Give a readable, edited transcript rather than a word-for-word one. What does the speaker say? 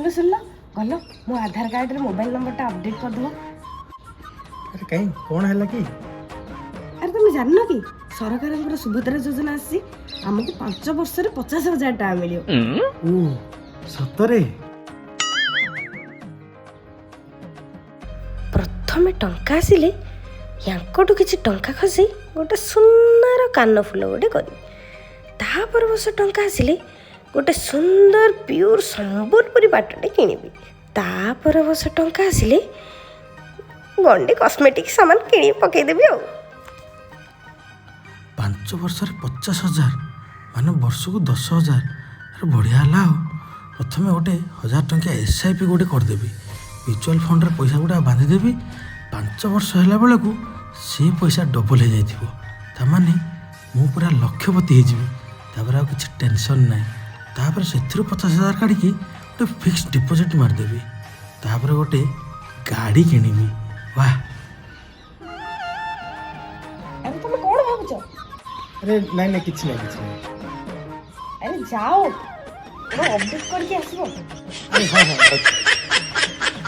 ଶୁଣିଲ ଶୁଣିଲ, ଗଲ ମୋ ଆଧାର କାର୍ଡ଼ରେ ମୋବାଇଲ ନମ୍ବରଟା ଅପଡେଟ୍ କରିଦେବ। ଆରେ କାଇଁ, କ'ଣ ହେଲା କି? ଆରେ ତମେ ଜାଣିନ କି, ସରକାରଙ୍କର ସୁଭଦ୍ରା ଯୋଜନା ଆସିଛି। ଆମକୁ 5 ବର୍ଷରେ 50,000 ଟଙ୍କା ମିଳିବ। ଓ, ସତରେ? ପ୍ରଥମେ ଟଙ୍କା ଆସିଲେ ୟାଙ୍କଠୁ କିଛି ଟଙ୍କା ଖସି ଗୋଟେ ସୁନାର କାନଫୁଲ ଗୋଟେ କରିବି। ତାପର ବର୍ଷ ଟଙ୍କା ଆସିଲେ ଗୋଟେ ସୁନ୍ଦର ପିଓର ସମ୍ବଲପୁରୀ ପାଟଟେ କିଣିବି। ତାପର ବର୍ଷ ଟଙ୍କା ଆସିଲେ ଗଣ୍ଡେ କସ୍ମେଟିକ୍ ସାମାନ କିଣି ପକେଇଦେବି ଆଉ। 5 ବର୍ଷରେ 50,000 ମାନେ ବର୍ଷକୁ 10,000। ଆରେ ବଢ଼ିଆ ହେଲା। ଆଉ ପ୍ରଥମେ ଗୋଟେ 1000 ଟଙ୍କିଆ ଏସ୍ଆଇପି ଗୋଟେ କରିଦେବି। ମ୍ୟୁଚୁଆଲ୍ ଫଣ୍ଡରେ ପଇସା ଗୁଡ଼ା ବାନ୍ଧିଦେବି। 5 ବର୍ଷ ହେଲା ବେଳକୁ ସେ ପଇସା ଡବଲ୍ ହେଇଯାଇଥିବ। ତାମାନେ ମୁଁ ପୁରା ଲକ୍ଷପତି ହେଇଯିବି। ତାପରେ ଆଉ କିଛି ଟେନସନ୍ ନାହିଁ। ତାପରେ ସେଥିରୁ 50,000 କାଢ଼ିକି ଗୋଟେ ଫିକ୍ସଡ ଡିପୋଜିଟ୍ ମାରିଦେବି। ତାପରେ ଗୋଟେ ଗାଡ଼ି କିଣିବି। ବାଃ! ଆରେ ତମେ କ'ଣ ଭାବୁଛ? ଆରେ ନାଇଁ ନାଇଁ, କିଛି ନାହିଁ, କିଛି ନାହିଁ। ଆରେ ଯାଅ, ଅପଡେଟ୍ କରିକି ଆସିବ। ହଁ ହଁ।